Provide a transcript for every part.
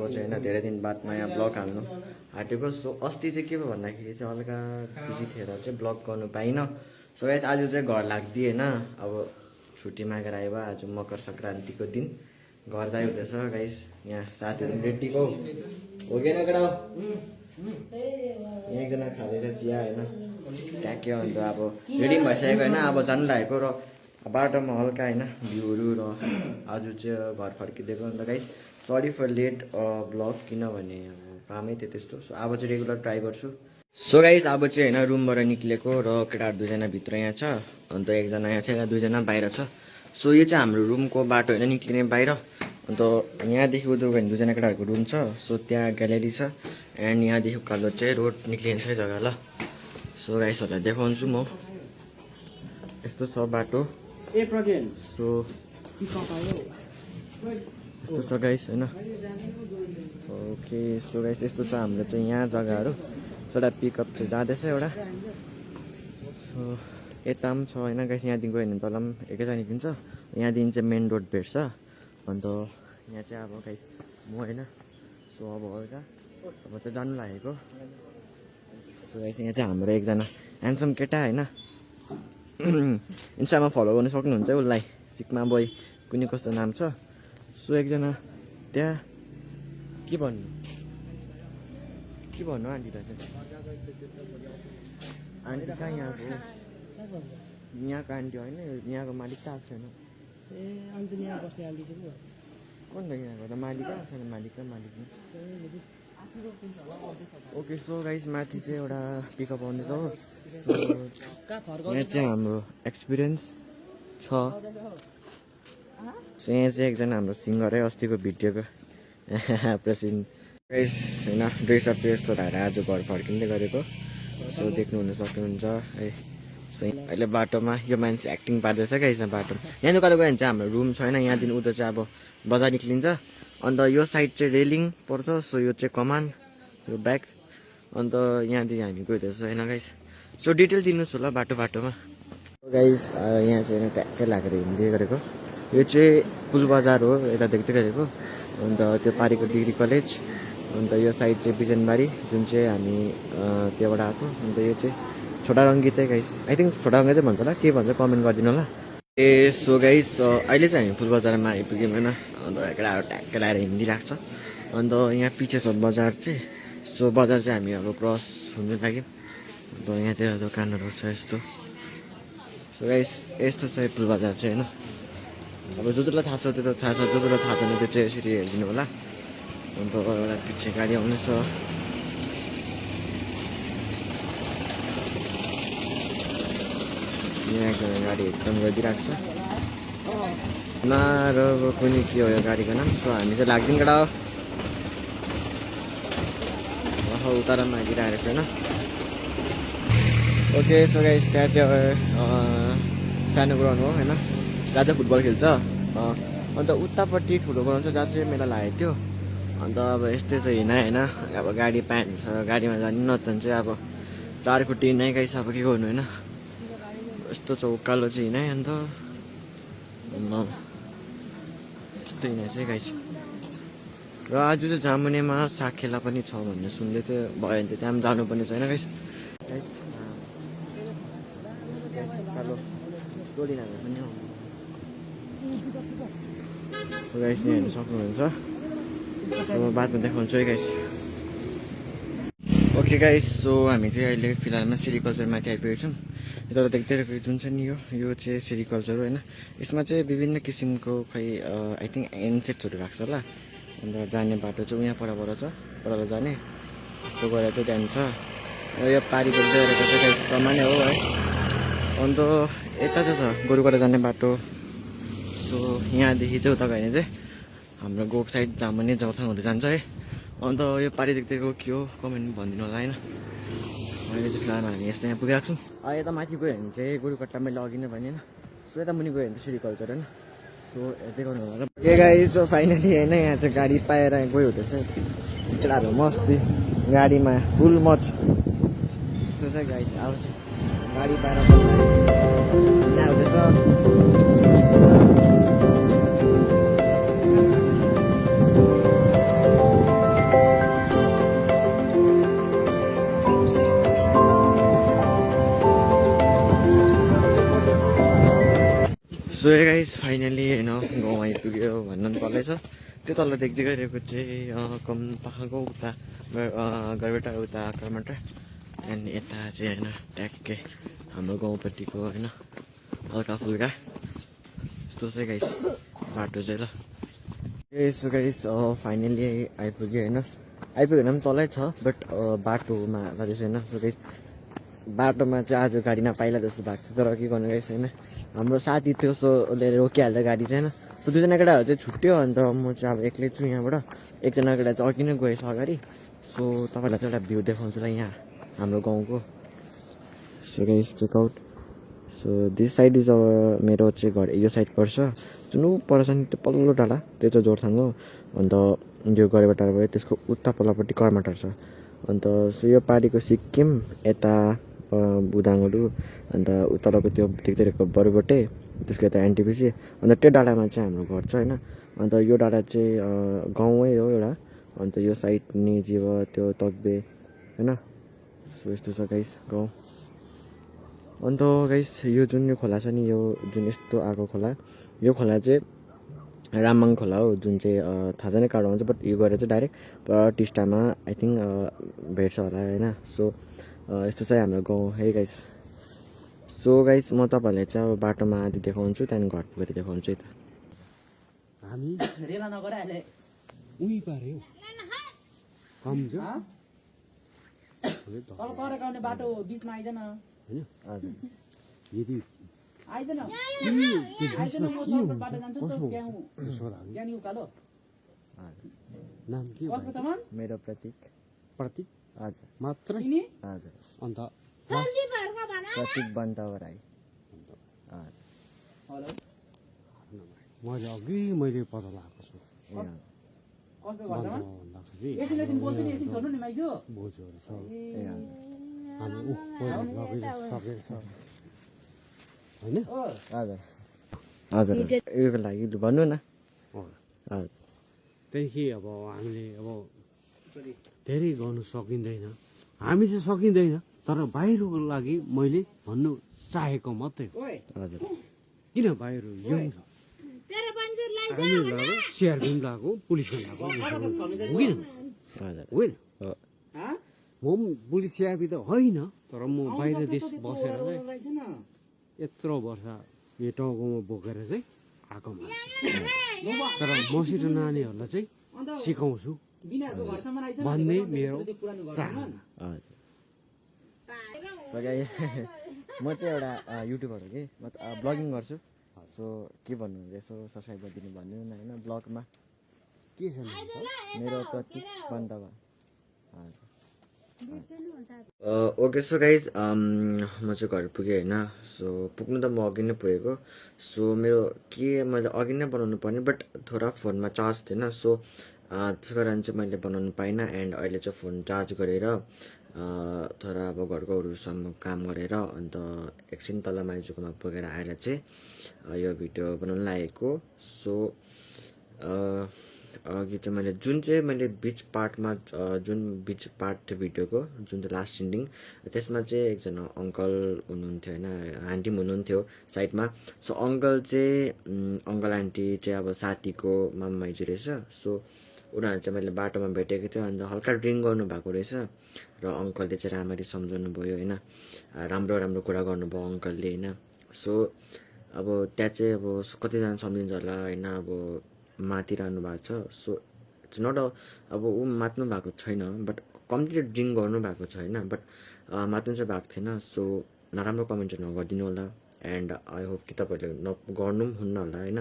चाहिँ होइन धेरै दिन बाद नयाँ ब्लग हाल्नु आँटेको। सो अस्ति चाहिँ के भयो भन्दाखेरि चाहिँ हल्का बिजी थिएर चाहिँ ब्लग गर्नु पाइनँ। सो गाइस आज चाहिँ घर लाग्दिएँ होइन, अब छुट्टी मागेर आयो भयो। आज मकर सङ्क्रान्तिको दिन घर जाइ हुँदैछ गाइस। यहाँ साथीहरू रेडीको हो कि केटा हो, एकजना खाँदैछ चिया होइन ट्याक्यो। अन्त अब रेडी भइसकेको होइन, अब जानु लागेको र बाटोमा हल्का होइन भ्यूहरू र आज चाहिँ घर फर्किदिएको। अन्त guys sorry for late vlog, किनभने अब कामै थियो त्यस्तो। सो अब चाहिँ रेगुलर ट्राई गर्छु। सो गाइस अब चाहिँ होइन रुमबाट निक्लेको र केटाहरू दुईजना भित्र यहाँ छ, अन्त एकजना यहाँ छ, यहाँ दुईजना बाहिर छ। सो यो चाहिँ हाम्रो रुमको बाटो होइन निक्लिने बाहिर। अन्त यहाँदेखि उदो गयो भने दुईजना केटाहरूको रुम छ। सो त्यहाँ ग्यालेरी छ एन्ड यहाँदेखि उकालो चाहिँ रोड निक्लिन्छ जग्गा ल। सो गाइसहरूलाई देखाउँछु म, यस्तो छ बाटो। सो यस्तो छ गाइस होइन। ओके सो गाइस यस्तो छ हाम्रो चाहिँ यहाँ जग्गाहरू। एउटा पिकअप चाहिँ जाँदैछ एउटा। सो यता पनि छ होइन गाइस, यहाँदेखि गयो भने तल पनि एकैजना निक्लिन्छ। यहाँदेखि चाहिँ मेन रोड भेट्छ। अन्त यहाँ चाहिँ अब गाइस म होइन। सो अब हल्का अब त जानु लागेको। सो गाइस यहाँ चाहिँ हाम्रो एकजना ह्यान्डसम केटा होइन, इन्स्टामा फलो गर्न सक्नुहुन्छ उसलाई, सिक्मा बोय कुनै कस्तो नाम छ। सो एकजना त्यहाँ के भन्नु आन्टीलाई चाहिँ, आन्टी कहाँ यहाँको आन्टी होइन, यहाँको मालिक त आएको छैन। ए आन्टी यहाँ बस्ने आन्टी चाहिँ कुन त यहाँको त मालिक आएको छैन, मालिक ओके सो गाइस माथि चाहिँ एउटा पिकअप आउँदैछ हो। यहाँ चाहिँ हाम्रो एक्सपिरियन्स छ। सो यहाँ चाहिँ एकजना हाम्रो सिङ्गरै अस्तिको भिडियोको प्रेसिडेन्ट गाइस होइन, ड्रेसअप चाहिँ यस्तो लगाएर आज घर फर्किँदै गरेको। सो देख्नुहुन सक्नुहुन्छ है। सो अहिले बाटोमा यो मान्छे एक्टिङ पार्दैछ क्या यसमा बाटोमा। यहाँ उकालो गयो भने चाहिँ हाम्रो रुम छैन, यहाँदेखि उता चाहिँ अब बजार निक्लिन्छ। अन्त यो साइड चाहिँ रेलिङ पर्छ। सो यो चाहिँ कमान, यो ब्याक। अन्त यहाँदेखि हामी गइरहेछ होइन गाइस। सो डिटेल दिनुहोस् होला बाटोमा गाइस। यहाँ चाहिँ ट्याक्कै लागेर हिँड्दै गरेको। यो चाहिँ पुल बजार हो यता देख्दै गरेको। अन्त त्यो पारिको डिग्री कलेज। अन्त यो साइड चाहिँ बिजनबारी जुन चाहिँ हामी त्योबाट आएको। अन्त यो चाहिँ छोटा रङ्गितै गाइस, आई थिङ्क छोटा रङ्गितै भन्छ होला, के भन्छ कमेन्ट गरिदिनु होला। ए सो गाइस अहिले चाहिँ हामी फुल बजारमा आइपुग्यौँ होइन। अन्त केटाहरू ट्याक्कै लगाएर हिँडिरहेको छ। अन्त यहाँ पछि छ बजार चाहिँ। सो बजार चाहिँ हामी अब क्रस हुनु लाग्यौँ। अन्त यहाँतिर दोकानहरू छ यस्तो। सो गाइस यस्तो छ फुल बजार चाहिँ होइन। अब जसलाई थाहा छ त्यो त थाहा छ, जसलाई थाहा छैन त्यो चाहिँ यसरी हेरिदिनु होला। अन्त एउटा पछि गाडी आउनेछ। यहाँ एकजना गाडी एकदम गइदिरहेको छ न र कुनै के हो यो गाडीको नाम। सो हामी चाहिँ लाग्दैन केटा हो, उतारमा आइदिरहेको छ होइन। ओके सो गाइस त्यहाँ चाहिँ सानो ग्राउन्ड हो होइन, जहाँ चाहिँ फुटबल खेल्छ। अन्त उतापट्टि ठुलो ग्राउन्ड छ जहाँ चाहिँ मेला लागेको थियो। अन्त अब यस्तै छ हिँड होइन। अब गाडी पाएन छ गाडीमा जाने, नत्र चाहिँ अब चार खुट्टी हिँड्नै गाइस, अब के गर्नु होइन। यस्तो छ उकालो चाहिँ हिँड है। अन्त यस्तो हिँड चाहिँ गाइस। र आज चाहिँ जामुनेमा साखेला पनि छ भन्ने सुन्दै थियो, भयो भने चाहिँ त्यहाँ पनि जानुपर्ने छैन गाइस। उकालो टोलिरहेको छ नि हौ गाइस, यहाँ हेर्नु सक्नुहुन्छ। अब बादमा देखाउँछु है गाइस। ओके गाइस सो हामी चाहिँ अहिले फिलहालमा सेरिकल्चरमाथि आइपुगेको छौँ। यता देख्दै रहेको जुन छ नि यो चाहिँ सेरिकल्चर हो होइन। यसमा चाहिँ विभिन्न किसिमको खै आई थिङ्क इन्सेक्ट्सहरू राख्छ होला। अन्त जाने बाटो चाहिँ यहाँ परबाट छ, परबाट जाने यस्तो गएर चाहिँ त्यहाँ छ। यो पारी देख्दै गरेको चाहिँ गाइस कमानै हो है। अन्त यता चाहिँ छ गोरुबाट जाने बाटो। सो यहाँदेखि चाहिँ उता गयो भने चाहिँ हाम्रो गोक साइड जामुने जौथाङहरू जान्छ है। अन्त यो पारी देख्दैको के हो कमेन्ट भनिदिनु होला होइन। अहिले चाहिँ फिलहाल हामी यस्तो यहाँ पुगिरहेको छौँ। यता माथि गयो भने चाहिँ गोरुकट्टा मैले अघि नै भने होइन। सो यता मुनि गयो भने चाहिँ सेरिकल्चर होइन। सो हेर्दै गर्नु होला। ए गाडी सो फाइनली होइन यहाँ चाहिँ गाडी पाएर गयो हुँदैछ केटाहरू मस्ती गाडीमा फुल मच। यस्तो चाहिँ गाडी चाहिँ आउँछ गाडी पाएर हुँदैछ। सो गाइस फाइनली होइन गाउँ आइपुग्यो भन्नु पनि तलै छ। त्यो तल देख्दै गरेको चाहिँ कम पाखाको उता गरबेटा उता कर्मटा एन्ड यता चाहिँ होइन ट्याक्कै हाम्रो गाउँपट्टिको होइन हल्का फुल्का यस्तो चाहिँ गाइस बाटो चाहिँ ल। यसो गाइस फाइनली आइपुग्यो होइन। आइपुग्यो भने पनि तलै छ बट बाटोमा जाँदैछ होइन। सो गाइस बाटोमा चाहिँ आज गाडी नपाइला जस्तो भएको थियो तर के गर्नु गाइस होइन। हाम्रो साथी थियो सो उसले रोकिहाल्दा गाडी चाहिँ होइन। सो दुईजना केटाहरू चाहिँ छुट्यो अन्त म चाहिँ अब एक्लै छु यहाँबाट। एकजना केटा चाहिँ अघि नै गएछ अगाडि। सो तपाईँलाई चाहिँ एउटा भ्यू देखाउँछु ल यहाँ हाम्रो गाउँको। So guys check out. So this side is मेरो चाहिँ घर यो साइड पर्छ जुन ऊ पर्छ नि त्यो पल्लो डाँडा त्यो चाहिँ जोरथाङ हो। अन्त यो गरेबाट भयो त्यसको उता पल्लोपट्टि कर्मटार छ। अन्त सो यो पारिको सिक्किम यता बुदाङहरू अन्त उताको त्यो देख्दैको बरुबोटे त्यसको यता एनटिपिसी अन्त त्यो डाँडामा चाहिँ हाम्रो घर छ होइन। अन्त यो डाँडा चाहिँ गाउँै हो एउटा। अन्त यो साइड निजी भयो त्यो तकबे होइन। सो यस्तो छ गाइस गाउँ। अन्त गाइस यो जुन यो खोला छ नि यो जुन यस्तो आएको खोला यो खोला चाहिँ रामबाङ खोला हो जुन चाहिँ थाहा छैन कहाँ आउँछ बट यो गएर चाहिँ डाइरेक्ट टिस्टामा आई थिङ्क भेट्छ होला होइन। सो यस्तो चाहिँ हाम्रो गाउँ है गाइस। सो गाइस म तपाईँहरूलाई चाहिँ अब बाटोमा आदि देखाउँछु त्यहाँदेखि घर पुगेर देखाउँछु है त। हामी रेला नगर अहिले उही पार्यो कम छ तल तरेक आउने बाटो बिचमा आइदैन हैन। हजुर यदि आइदैन आइदैन म सर्टकट बाटो जान्छु नि त ज्ञानी उकालो नाम के कसको सामान मेरो प्रतीक प्रतीक हजुर मात्र किनी हजुर अन्त प्रतीक बन्तवराई हेलो मैले अघि मैले पत्ता लगाएको छु कसको घर सामान भन्दाखेरि एकछिन एकछिन बोल्छु नि एकछिन छोड्नु नि माइक्यो बोजूहरू छ ए हजुर हामी सकेको छ होइन ओ हजुर हजुर उयोको लागि भन्नु न। हजुर त्यहाँदेखि अब हामीले अब धेरै गर्नु सकिँदैन हामी चाहिँ सकिँदैन तर बाहिरको लागि मैले भन्नु चाहेको मात्रै हो। ओए हजुर किन बाहिर यङ छ हामी लगाएको सिआरपी पनि लगाएको पुलिस पनि लगाएको हो किन हजुर होइन हो हा म पनि पुलिस सिआरपी त होइन तर म बाहिर देश बसेर चाहिँ छैन यत्रो वर्ष यो टाउकोमा बोकेर चाहिँ आएको मान्छे तर मसित नानीहरूलाई चाहिँ सिकाउँछु बिनाको घर सामान आइछ भन्ने मेरो पुरानो घर चाहना। हजुर सो गाइस म चाहिँ एउटा युट्युबर हो कि म ब्लगिङ गर्छु। सो के भन्नु यसो सब्सक्राइब गरिदिनु भन्नु न होइन ब्लगमा के छ मेरो प्रतीक बन्तवा ओके। सो गाइज म चाहिँ घर पुगेँ होइन। सो पुग्नु त म अघि नै पुगेको। सो मेरो के मैले अघि नै बनाउनु पर्ने बट थोडा फोनमा चार्ज थिएन। सो त्यसै कारण चाहिँ मैले बनाउनु पाइनँ एन्ड अहिले चाहिँ फोन चार्ज गरेर थोडा अब घरकोहरूसँग काम गरेर अन्त एकछिन तल माइजूकोमा पुगेर आएर चाहिँ यो भिडियो बनाउनु लागेको। सो अघि चाहिँ मैले जुन चाहिँ मैले बिच पार्टमा जुन बिच पार्ट थियो भिडियोको जुन चाहिँ लास्ट इन्डिङ त्यसमा चाहिँ एकजना अङ्कल हुनुहुन्थ्यो होइन आन्टी पनि हुनुहुन्थ्यो साइडमा। सो अङ्कल चाहिँ अङ्कल आन्टी चाहिँ अब साथीको मामा माइजू रहेछ। सो उनीहरू चाहिँ मैले बाटोमा भेटेको थियो अन्त हल्का ड्रिङ्क गर्नुभएको रहेछ र अङ्कलले चाहिँ राम्ररी सम्झाउनु भयो होइन राम्रो राम्रो कुरा गर्नुभयो अङ्कलले होइन। सो अब त्यहाँ चाहिँ अब कतिजना सम्झिन्छ होला होइन अब मातिरहनु भएको छ। सो इट्स नट अब ऊ मात्नु भएको छैन बट कम्ती ड्रिङ्क गर्नु भएको छ होइन बट मात्नु चाहिँ भएको थिएन। सो नराम्रो कमेन्ट चाहिँ नगरिदिनु होला एन्ड आई होप कि तपाईँहरूले गर्नु पनि हुन्न होला होइन।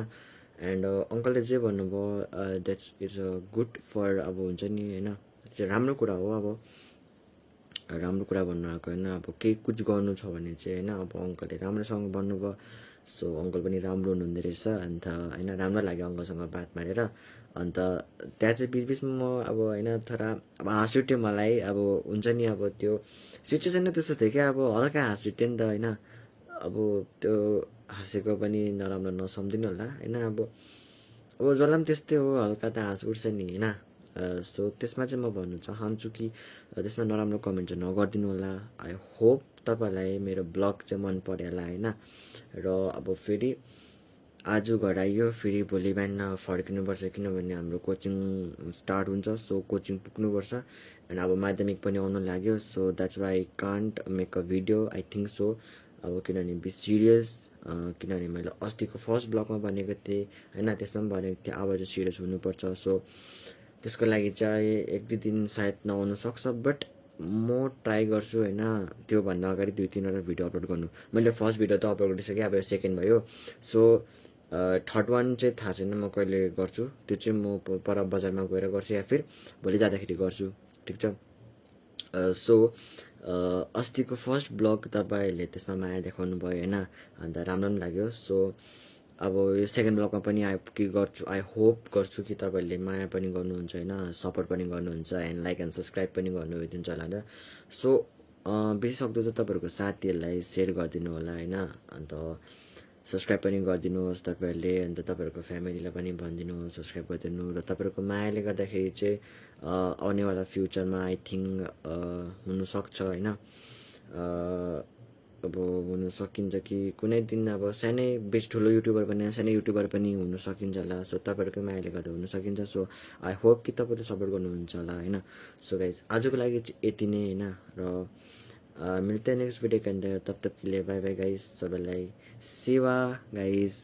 एन्ड अङ्कलले जे भन्नुभयो that's is a good for अब हुन्छ नि होइन त्यो राम्रो कुरा हो। अब राम्रो कुरा भन्नुभएको होइन अब केही कुछ गर्नु छ भने चाहिँ होइन अब अङ्कलले राम्रोसँग भन्नुभयो। सो अङ्कल पनि राम्रो हुनुहुँदो रहेछ अन्त होइन राम्रो लाग्यो अङ्कलसँग बात मारेर। अन्त त्यहाँ चाहिँ बिचबिचमा म अब होइन थोडा अब हाँस उठ्यो मलाई अब हुन्छ नि अब त्यो सिचुएसन नै त्यस्तो थियो क्या अब हल्का हाँस उठ्यो नि त होइन। अब त्यो हाँसेको पनि नराम्रो नसम्झिनु होला होइन अब जसलाई पनि त्यस्तै हो हल्का त हाँस उठ्छ नि होइन। सो त्यसमा चाहिँ म भन्नु चाहन्छु कि त्यसमा नराम्रो कमेन्ट चाहिँ नगरिदिनु होला। आई होप तपाईँहरूलाई मेरो ब्लग चाहिँ मन पऱ्यो होला होइन। र अब फेरि आज घर आइयो फेरि भोलि बिहान फर्किनुपर्छ किनभने हाम्रो कोचिङ स्टार्ट हुन्छ सो कोचिङ पुग्नुपर्छ एन्ड अब माध्यमिक पनि आउनु लाग्यो so that's why I can't make a video I think so अब किनभने बी सिरियस किनभने मैले अस्तिको फर्स्ट ब्लगमा भनेको थिएँ होइन त्यसमा पनि भनेको थिएँ अब चाहिँ सिरियस हुनुपर्छ सो त्यसको लागि चाहिँ 1-2 दिन सायद नआउनु सक्छ बट म ट्राई गर्छु होइन त्योभन्दा अगाडि 2-3वटा भिडियो अपलोड गर्नु मैले फर्स्ट भिडियो त अपलोड गरिसकेँ अब सेकेन्ड भयो सो थर्ड वान चाहिँ थाहा छैन म कहिले गर्छु त्यो चाहिँ म पर बजारमा गएर गर्छु या फिर भोलि जाँदाखेरि गर्छु ठिक छ सो अस्तिको फर्स्ट ब्लग तपाईँहरूले त्यसमा माया देखाउनु भयो होइन अन्त राम्रो पनि लाग्यो सो अब यो सेकेन्ड ब्लगमा पनि के गर्छु आई होप गर्छु कि तपाईँहरूले माया पनि गर्नुहुन्छ होइन सपोर्ट पनि गर्नुहुन्छ एन्ड लाइक एन्ड सब्सक्राइब पनि गर्नुहुन्छ होला र सो बेसी सक्दो चाहिँ तपाईँहरूको साथीहरूलाई सेयर गरिदिनु होला होइन अन्त सब्सक्राइब पनि गरिदिनुहोस् तपाईँहरूले अन्त तपाईँहरूको फ्यामिलीलाई पनि भनिदिनुहोस् सब्सक्राइब गरिदिनु र तपाईँहरूको मायाले गर्दाखेरि चाहिँ आउनेवाला फ्युचरमा आई थिङ्क हुनसक्छ होइन अब हुन सकिन्छ कि कुनै दिन अब सानै बेसी ठुलो युट्युबर पनि सानै युट्युबर पनि हुन सकिन्छ होला सो तपाईँहरूकै मायाले गर्दा हुन सकिन्छ सो आई होप कि तपाईँले सपोर्ट गर्नुहुन्छ होला होइन सो गाइज आजको लागि चाहिँ यति नै होइन र मिल्दै नेक्स्ट भिडियो के अंदर तब तक के लिए बाय बाय गाइज सबैलाई सेवा गाइज